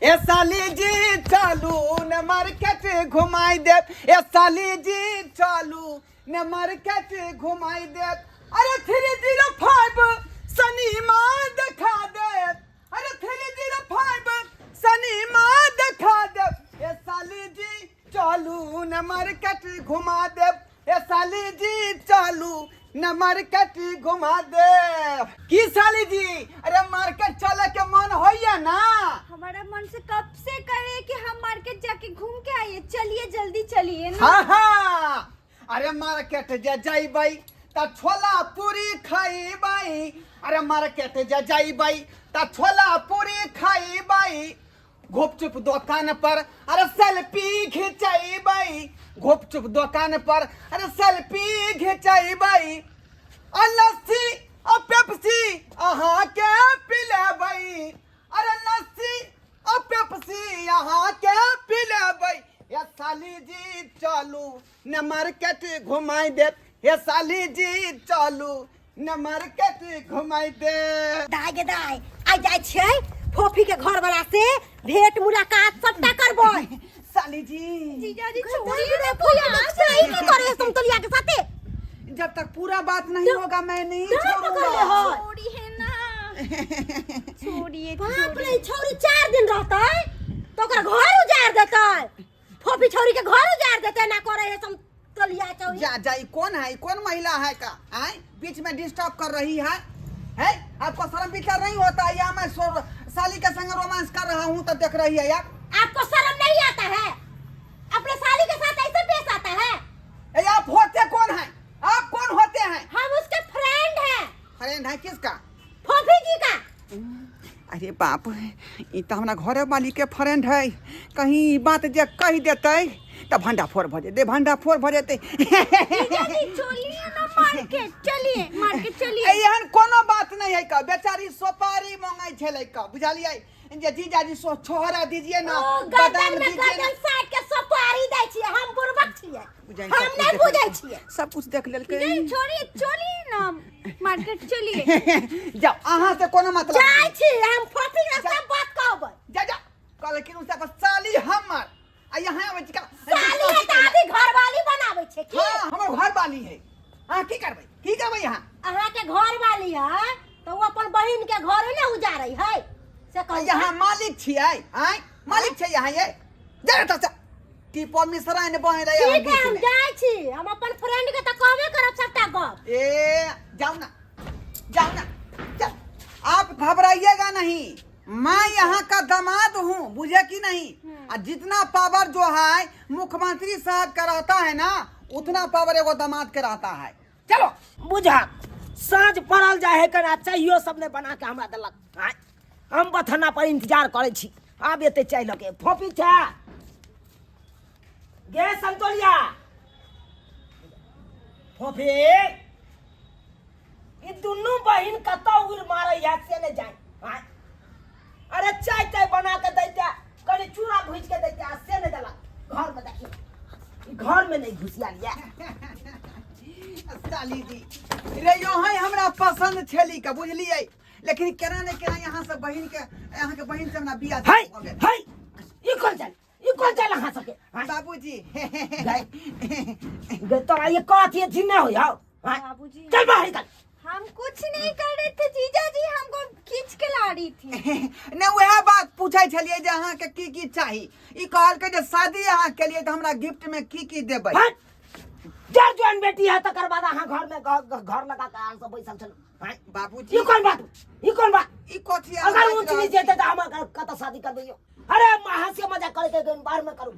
ए साली जी चलू ने मार्केट घुमाई देब, ए साली जी चलू ने मार्केट घुमाई देब, अरे 305 सनीमा देखा देब, अरे 305 सनीमा देखा देब, ए साली जी चलू ने मार्केट घुमा देब, ए साली जी चलू न मार्केट घुमा दे। की साली जी, अरे मार्केट चले के मन होइया ना? हमारा मन से कब से करे कि हम मार्केट जाके घूम के आइए, चलिए जल्दी चलिए ना। हाँ हाँ, अरे मार्केट जे जइबै त छोला पूरी खइबै, अरे मार्केट जे जइबै त छोला पूरी खइबै, घुपचुप दोकान पर अरे सेल्फी घिचैबै, घुपचुप दोकान पर अरे सेल्फी घिचैबै, आ लस्सी आ पेप्सी अहाँके पिलेबै, अरे लस्सी आ पेप्सी अहाँके पिलेबै, हे साली जी चलू ने मार्केट घुमाइ देब, हे साली जी चलू ने मार्केट घुमाइ दे। दाय गे दाय, आइ जाइ छियै फोफी के घर वाला से भेंट मुलाकात सबटा करबै। साली जी। जीजा जी गई छोड़िए रे ना फोफी भैया। लोग सही की करे समतोलिया के साथे? जब तक पूरा बात नहीं होगा मैं नहीं दाय पकड़ ले छोड़ूंगा। हो। छोड़िए ना, छोड़िए। बाप रे, छौरी 4 दिन रहतै तो ओकर घर उजाड़ देतै, फोफी छौरी के घर उजाड़ देतै ना करे है समतोलिया छौरी। जा जा, ई कौन है, ई कौन महिला है का आए बीच में डिस्टर्ब कर रही है? है आपको शर्म विचार नहीं होता है? या मैं साली के संग रोमांस कर रहा हूँ तो देख रही है यार। आपको शर्म नहीं आता है? अपने साली के साथ ऐसे पेश आता है? ए, आप होते कौन हैं? आप कौन होते हैं? हम उसके फ्रेंड हैं। फ्रेंड है किसका? फोफी जी का। अरे बाप, ई तो हमरा घरे वाली के फ्रेंड है, कहीं ई बात जे कह देते तो भंडा फोड़ भ जेतै, भंडा फोड़ भ जेतै। जीजा जी चलिए ना मार्केट, चलिए मार्केट चलिए। एहन कोनो बात नहीं है का, बेचारी सोपारी मांगै छलै का, बुझलियै जे जीजाजी सो छोहरा दीजिए ना, ओ, बादाम गर्दन में दीजिए ना। गर्दन साट के सोपारी दै छियै, हम बुड़बक छियै, बुझाइ हम सब कुछ नहीं देख बुझै लेलकै। छियै। सब कुछ देख लेलकै। नहीं छोड़िए, चलिए ना मार्केट चलिए। जाओ, अहाँ से कोनो मतलब जाइ नहीं। छी हम फोफी के सब बात कहबै। जा जा, कहलखिन उसे पर साली हमर आ यहाँ आबै छी का? साली है तऽ आदि घरवाली बनाबै छै की? हाँ, हमर घर वाली है। अहाँ की करबै, की करबै यहाँ? अहाँ के घरवाली है तऽ ओ अपन बहिन के घरे ने उजारै है से कहू। यहाँ मालिक छियै, आँय मालिक छै यहाँ ये। जा रे तोरा टीपो मिश्रा ने बहे रहे ठीक है, हम जाइ छी, हम अपन फ्रेंड के तऽ कहबे करब सबटा गप। ए जाओ ना, जाओ ना, जा। आप घबराइएगा नहीं, मैं यहाँ का दामाद हूँ, बुझे कि नहीं? और जितना पावर जो है मुख्यमंत्री साहब का रहता है ना, उतना पावर एगो दामाद के रहता है। चलो बुझा साँझ पड़ल जाए है कना चाहियो सब ने बना के हमरा देलक। आँय, हम बथना पर इंतजार करै छी, आब एते चाय लके फोपी छै गे संतोलिया फोफी, ई दुनू बहिन कतौ उड़ मारै है से नहि जाय। आँय, अरे चाय ताय बना के दैते, कनि चूड़ा भुजि के दैते, आ से नहि देलक। घर में देखियौ, ई घर में नहि घुसियाल ये। साली जी रे यो है हमरा पसंद छेली का, बुझलियै? लेकिन केना ने केना यहाँ से बहिन के, यहाँ के बहिन से हमरा बियाह है, भऽ गेल। है, ई कोन चल, ई कोन चल अहाँ सबके? हाँ? बाबूजी। गे तोरा ये कथी अथी नहि होइ हौ? हाँ? बाबूजी। चल बाहर निकल। हम कुछ नहीं कर रहे थे जीजा जी, हमको खींच के ला रही थी। ने वएह बात पूछै छलियै जे अहाँके की की चाही, ई कहलकै जे शादी अहाँ केलियै तऽ हमरा गिफ्ट में की की देबै। हट, जर जवान बेटी है तकर बाद अहाँ घर में घर लगा के अहाँ सब बैसल छलहुँ। हाँ? बाबूजी। ई कोन बात, ई कोन बात? ई कथी अगर अहाँ ऊंच नीच जेतै तऽ हम कतऽ शादी करबै यौ? अरे हंसी मजाक करे के बाहर में करू।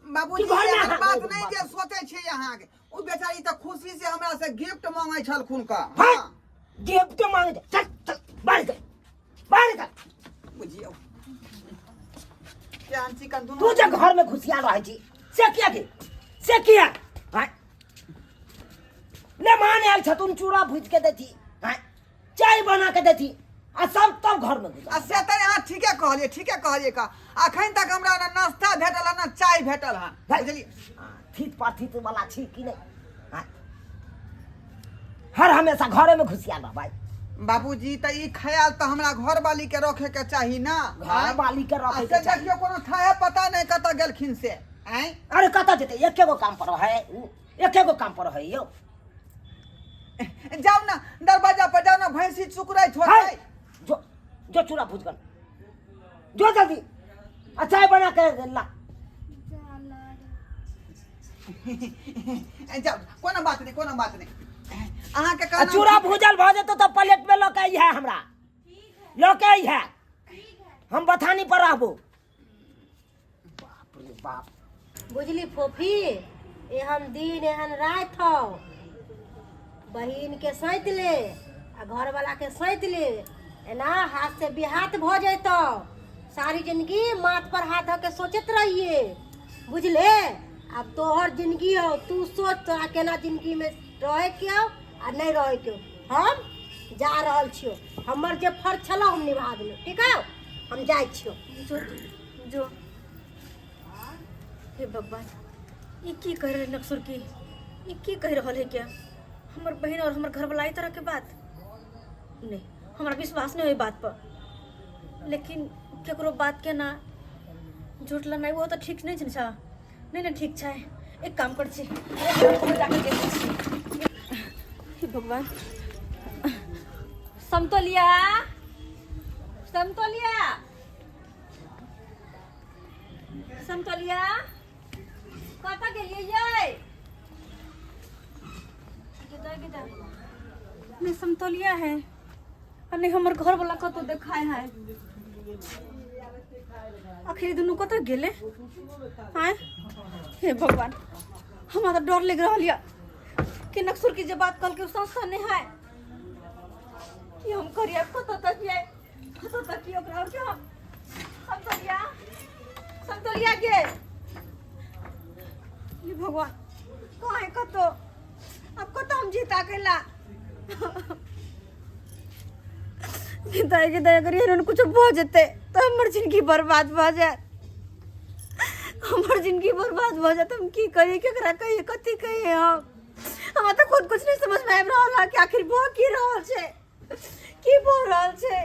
बाबूजी, कि घर में एहन अहाँ बात बात नहीं जे सोचे छी अहाँ के। ओ बेचारी तऽ खुशी से हमरा से गिफ्ट मांगै छलखुन का। हाँ, हाँ। गिफ्ट मांगे छल। चल, चल, बाहर निकल, बाहर निकल। बुझियौ। केहन चिकन दुनू तू जे घर में घुसिया रहै छी से किया के, से किया? हाँ? मेहमान आयल छथुन, चूड़ा भूज के देती, हाँ? चाय बना के देती, आ सब तब घर में घुसा। आ से तऽ अहाँ ठीके कहलियै, ठीके कहलियै का। अखन तक हमरा ने नाश्ता भेटल हँ, ने चाय भेटल हँ, भाई, बुझलियै? हाँ, थीत पाथीत वाला छी कि नहि? हाँ? हर हमेशा घरे में घुसियाल रहबै। बाबूजी तऽ ई ख्याल तऽ हमरा घरवाली के रखे के चाही ना। घर वाली के रखे आ के से चाही। देखियौ कोनो थाहे पता नहि कतऽ गेलखिन से। आँय अरे कतऽ जेतै, एके गो काम पर है उ, एके गो काम पर है यौ। जाउ ना दरवाजा पर जाउ ना, भैंसी चुकरैत है, होतै। जो जो चूड़ा भूज कर जो जल्दी, आ चाय बना के ला। जाउ, कोनो बात नहि, कोनो बात नहि, अहाँके आ कहना चूड़ा भूजल भऽ जेतौ तऽ प्लेट में लऽ के अइहे, हमरा लऽ के अइहे, हम बथानी पर रहबो। बाप रे बाप। बुझली फोफी, एहन दिन एहन राति हौ, बहिन के सैत ले आ घरवाला के सैत ले, एना हाथ से बिहात भऽ जैतौ, सारी जिंदगी माथ पर हाथ धऽ के सोचैत रहिए, बुझले? आब तोहर जिंदगी हौ, तू सोच तोरा केना जिंदगी में रहे के हौ आ नहीं रहे के हौ। हम जा रहल छियौ, हमर जे फर्ज छलौ हम निभा देलहुँ, ठीक हौ? हम जाइ छियौ। जो जो। हे भगवान, ई की कह रहल नक्सुर की, ई की कह रहल है? क्या हमर बहन और हमर घरवाला ई तरह के बात नहीं, हमरा विश्वास नहीं हो बात पर, लेकिन केकरो बात के ना झूठ लनाइ वो तो ठीक नहीं छै ने। नहीं नहीं ठीक छै, एक काम कर छी, हे भगवान। समतोलिया, समतोलिया, समतोलिया, कतऽ गेलियै यै? नहीं समतोलिया है आ नहीं हमर घर वाला कतौ देखाय है। आखिर दुनू कतऽ गेलै? आँय हे भगवान, हमरा तऽ डर लागि रहल यऽ कि नक्सुर की जे बात कहलकै ओ सच नहि है। कि हम करिए, कतऽ तकिए, कतऽ तकिए ओकरा? और हम समतोलिया, समतोलिया गे, हे भगवान, कहाँ है कतौ? अब कतऽ हम जीता केला दाई के दया करिए, कुछ भऽ जेतै तऽ हमर जिंदगी बर्बाद भऽ जायत, हमर जिंदगी बर्बाद भऽ जायत। हम की कहिए, केकरा कहिए, कथी कहिए हम? हमरा तऽ खुद कुछ नहीं समझ में आबि रहल है कि आखिर भऽ की रहल छै, की भऽ रहल छै।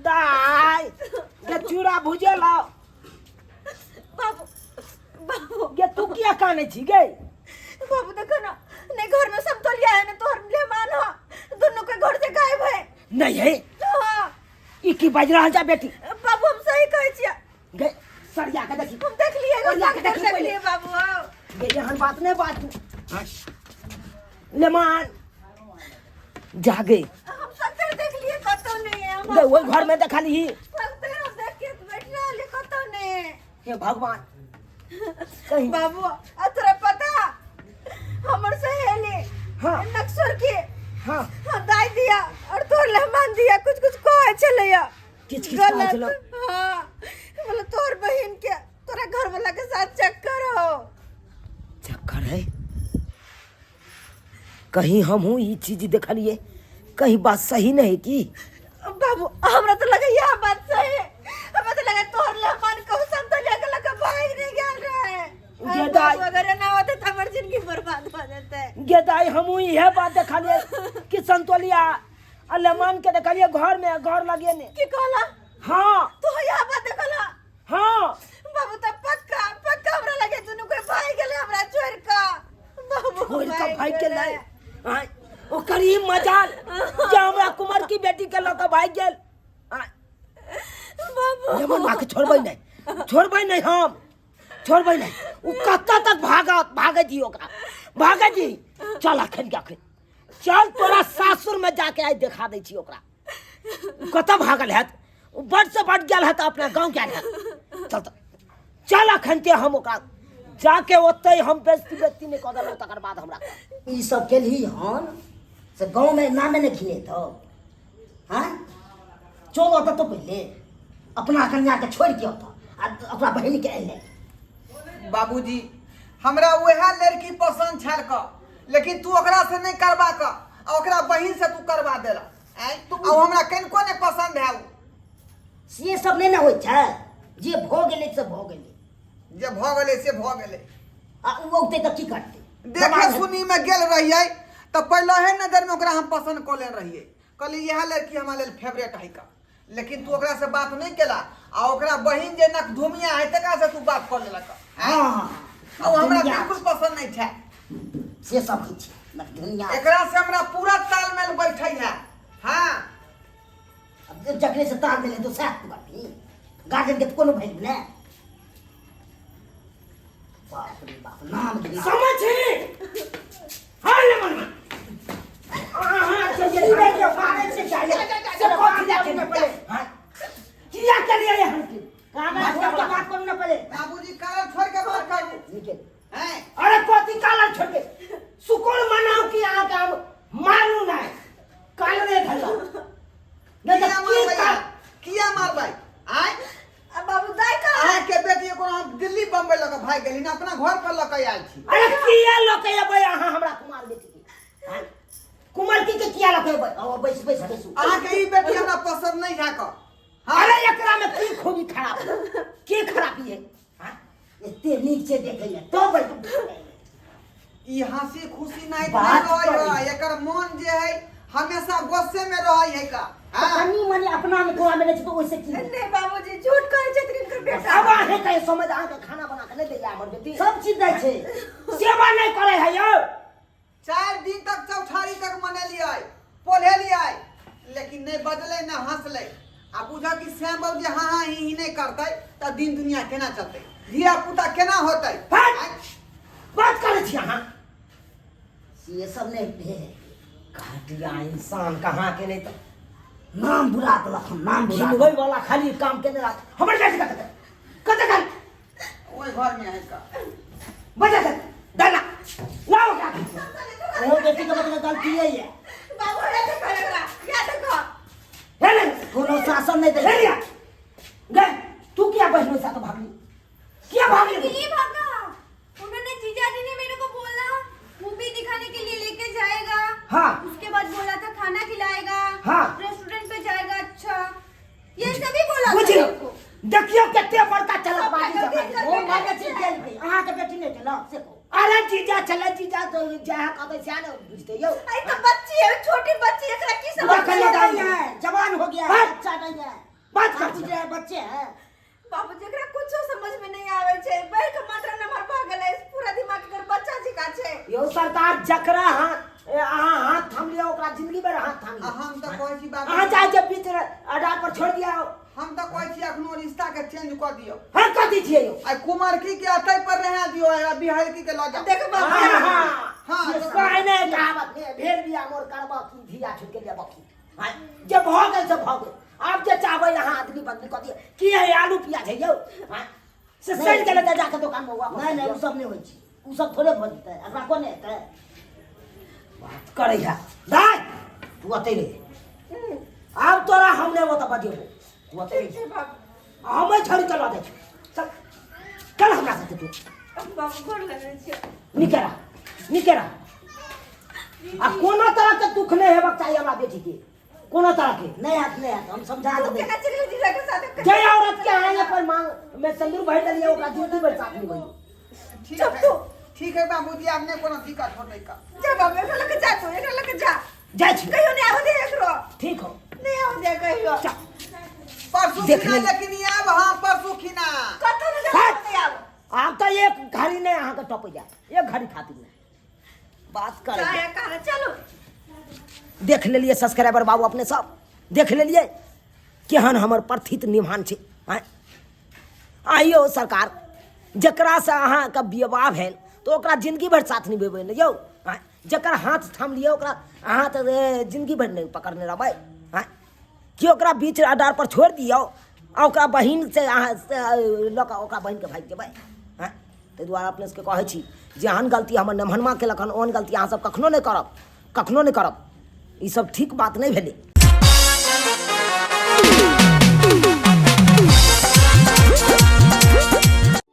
दाइ गे, चूड़ा भुजे लाओ। बाबू, बाबू। गे, तू किया कानै छी गे? बाबू देखो ना, नहीं घर में समतोलिया है ना तोहर मेहमान हो, दोनों के घर से गायब है। नहीं है? हाँ। ई की बाजि रहल जा बेटी? बाबू हम सही कहै छियै। गे, सरिया के देखी। हम देख लिए, सरिया के देखी देख पहिले। लिए बाबू। आओ। गे, एहन बात नहीं बात लेमान जागे। हम सत्तर देख लिए, कतौ नहीं है हम। गे, ओहि घर में देखलही? सत्तर हम देख के बैठ रहली, कतौ नहीं है। हे भगवान, कहीं बाबू आ तोरा पता हमर सहेली हाँ। नक्सर के हाँ हाँ, दाई दिया और तोर मेहमान दिया कुछ कुछ कहै छलैया। किछ किछ कहै गलत। छलौ? हाँ, बोले तोर बहिन के तोरा घर वाला के साथ चक्कर हो। चक्कर है? कहीं हमहूँ ई चीज देखलिए, कहीं बात सही नहीं की? बाबू हमरा तो लगे यह बात सही है, हमरा तो लगे तोहर मेहमान कहूँ संतोलिया के लगे भाग नहीं गेल रहे। गे दाई। बाबू, अगर ना होते तो हमर जिंदगी बर्बाद हो जाते। गे दाई, हमहूँ इहे बात देखलिए कि संतोलिया आ लेमान के देखलिए घर में, घर लगे ने। की कहला? हाँ। तो यह बात देखला? हाँ। बाबू तो पक्का पक्का हमरा लगे दुनू कोई भाग गेले हमरा छोड़ का। बाबू छोड़ के भाग गेलै। गेलै? आँय, ओकर ई मजाल जे हमरा कुमार की बेटी के लऽ के भागि गेल? आँय, बाबू लेमन माँ के छोड़बै नहीं, छोड़बै नहीं, हम छोड़बै नहीं। ओ कतऽ तक भागत? भागै दी ओकरा, भागै दी। चल अखन के अखन चल, तोरा सासुर में जाके आइ देखा दै छी ओकरा। ओ कतऽ भागल हैत? ओ बड से बड गेल हैत, अपना गाँव गेल हैत। चल तऽ चल अखन के हम ओकरा जाके ओतै हम बेइज्जती बेइज्जती नहि कऽ देलहुँ तकर बाद हमरा। ई सब केलही हन से गाँवमे नामे नहि घिनेतौ? हाँ, चल ओतऽ तो पहिले अपना कन्याके छोड़ि के ओतऽ आ अपना बहिनके अयलै। बाबूजी, हमरा वएह लड़की पसंद छल क, लेकिन तू ओकरा से नहीं करबा क आ ओकरा बहिन से तू करबा देला। आँय, आ हमरा कनिको नहीं पसंद है उ। से सब नहि ने होइ छै, जे भऽ गेलै से भऽ गेलै। जे भऽ गेलै से भऽ गेलै। आ उ औतै तऽ की करतै? देखे सुनी में गेल रहियै तऽ पहिले नजरमे ओकरा हम पसन्द कऽ लेने रहियै, कहलियै इएह लड़की हमरा लेल फेवरेट है का। लेकिन तू ओकरा से बात नहीं केला आ ओकरा बहिन जे नकधुमिया है तकरा से तू बात कर लेलक। हाँ। आ ओ हमरा दुनिया। बिल्कुल पसंद नहीं छै। से सब होइ छै नकधुनिया। एकरा से हमरा पूरा तालमेल बैठे है। हाँ। अब जखने से ताल मिले तो सैह तू करबही, गार्जियन के कोनो वैल्यू नहि। बाप रे बाप, नाम के नाम। समझ हाँ ले मन अहाँ के जे के मारे छै चाहिए से कथी लए के पहिले हां किया के लिए हम की कागज छोड़ के बात करू ना पहिले। बाबूजी कागज छोड़ के बात करू। निकल। हैं? अरे कथी कागज छोड़ के सुकुन मनाओ कि अहाँ के हम मारू नहीं काल नहीं धरलो नहीं किया तो की मारबै? का किया मारबै? आय अब बाबू दाई का अहाँ के बेटी कोनो हम दिल्ली बम्बई लऽ के भागि गेली ना, अपना घर पर लऽ के आयल छी। अरे किया लऽ के अबै अहाँ हमरा कुमार बेटी के? आँय? कुमार की के किया लऽ के अबै? आओ बैस बैस बैसू। अहाँ के ई बेटी हमरा पसंद नहीं है क। हाँ। अरे एकरा में की खूबी खराब है? की खराबी है? आँय? एते नीक छै देखै मे तो बैठ। ई हंसी खुशी नहीं बात रहै करी। है, एकर मन जे है हमेशा गुस्से में रहै है का। हाँ। कनी मनी अपना में गोवा में नहीं छै तो ओइसे की? नहीं बाबूजी झूठ कहै छथिन इनकर बेटा। अब अहें के समझ अहाँ के खाना बना के नहीं दैया हमर बेटी, सब चीज दै छै। सेवा नहीं करे है यौ। 4 दिन तक चौठारी तक मनेलियै, पोल्हेलियै, लेकिन नहीं बजलै ना हंसलै। आ बुझ कि श्याम बाबू जे हाँ हाँ ही ही नहीं करतै तऽ दिन दुनिया केना चलतै, धिया पुता केना होतै? हट! बात करै छी अहाँ। से सब नहीं भेल। घटिया इंसान कहाँ के नहीं तो नाम बुरा देलक हम, नाम बुरा। घिनबै वाला खाली काम केने रहत। हमर बेटी कतऽ कतऽ गेल? ओहि घर में है का। बजा दे दाना लाओ ओकरा। ओहो बेटी के मतलब गलती है। बाबू रे देखो एकरा, या देखो। हे ले कोनो शासन नहीं हे दै। लिया गए तू किया बहनों साथ भागली? किया भागली? नहीं भागा, उन्होंने जीजा जी ने मेरे को बोला मूवी दिखाने के लिए लेके जाएगा। हाँ। उसके बाद बोला था खाना खिलाएगा। हाँ। रेस्टोरेंट पे जाएगा। अच्छा ये सभी बोला था बुझियो मेरे को। देखियो कते बड़का चलकबाजी सबका जमाई। गलती ओ मागे छै गेल अहाँ के बेटी नहीं देलक से कहू। अरे जीजा चले जीजा तो जहाँ कहबै सएह ने बुझतै यौ। अरे तो बच्ची है, छोटी बच्ची है, एकरा की समझ देखल बच्चा जाए। नहीं है, जवान हो गया है, हाँ। बच्चा नहीं है। बात कर आप बुझ रहे हैं, बच्चे हैं। बाबू जेकरा कुछो समझ में नहीं आवे छै, बैठ के मात्र नंबर भऽ गेलै, पूरा दिमाग एकर बच्चा जकाँ छै। यौ सरकार जकरा हाथ अहाँ हाथ थाम लिअ ओकरा जिंदगी भरि हाथ थाम आ लिअ। हम तऽ कहै छी बाबू, अहाँ चाहे जे बीच अड्डा पर छोड़ दिया। हम तऽ कहै छी अखनो रिश्ता के चेंज कऽ दियौ। हाँ कऽ दै छियै यौ। आ कुमारकी के अतै पर रहा दियौ, आ बिहारकी के लऽ जाउ। देख बाबू। हाँ, हाँ। हाँ, से तो- कहै नहि कहावत ने, भेल बियाह मोर करबऽ की धिया छुटि गेल बकी। हाँ, जे भऽ गेल से भऽ गेल। आब जे चाहबै अहाँ आदमी बदली कऽ दिअ। की है आलू प्याज है यौ? हाँ, से सड़ि गेलै तऽ जाके दोकानमे वापस। नहीं नहीं, उ सब नहीं होइ छै, उ सब थोड़े भऽ जेतै, एकरा कोने हेतै? बात करै है दाइ तू अतै रहे, आब तोरा हम नहि ओतऽ बजेबो, तू अतै ठीक रहे। छै बाबू। हमे छोड़ि कऽ लऽ जाइ छी, चल चल हमरा साथे तू। बाबू गोर लगै छियै। निके रह, निके रह। आ कोनो तरह के दुख नहि हेबाक चाही हमरा बेटी के, कोनो तरह के नहीं हाथ नहीं हाथ, हम समझा तू देबै। केना चलि गेल जीजा के साथ? जे औरत के आगे पर मांग में सिंदूर भरि देलियै ओकरा जिंदगी भरि साथ निभैयौ। ठीक चुप है तू। ठीक है बाबूजी, आब नहि कोनो दिक्कत होतै का। जा बाबू एकरा लऽ के जा, तू एकरा लऽ के जा। जाइ छी। कहियो नहि आबऽ दे एकरो। ठीक हो। नहि आबऽ दे कहियो। चल। परसू देख खिना लेली। लेकिन आब, हाँ परसू खिना। कतौ नहि जा, हट। नहि आब। आब तऽ एक घड़ी नहि अहाँके टपै जायत, एक घड़ी खातिर नहि बात कर। चाहे कहाँ चलू। देख लेलियै सब्सक्राइबर बाबू, अपने सब देख लेलियै केहन हमर प्रथित निभान छै। आँय आइयो सरकार, जकरासँ अहाँके विवाह भेल तऽ ओकरा जिंदगी भरि साथ निभेबै ने यौ? आँय जकर हाथ थाम लिअ ओकरा अहाँ तऽ जिंदगी भरि नहि पकड़ने रहबै? आँय कि ओकरा बीच अडार पर छोड़ि दियौ आ ओकरा बहिन से अहाँ से लऽ कऽ ओकरा बहिनके भागि जेबै? आँय ताहि दुआरे अपने सबके कहै छी जे एहन गलती हमर नेमहनमा केलक हन, ओहन गलती अहाँसब कखनो नहि करब, कखनो नहि करब। ई सब ठीक बात नहि भेलै।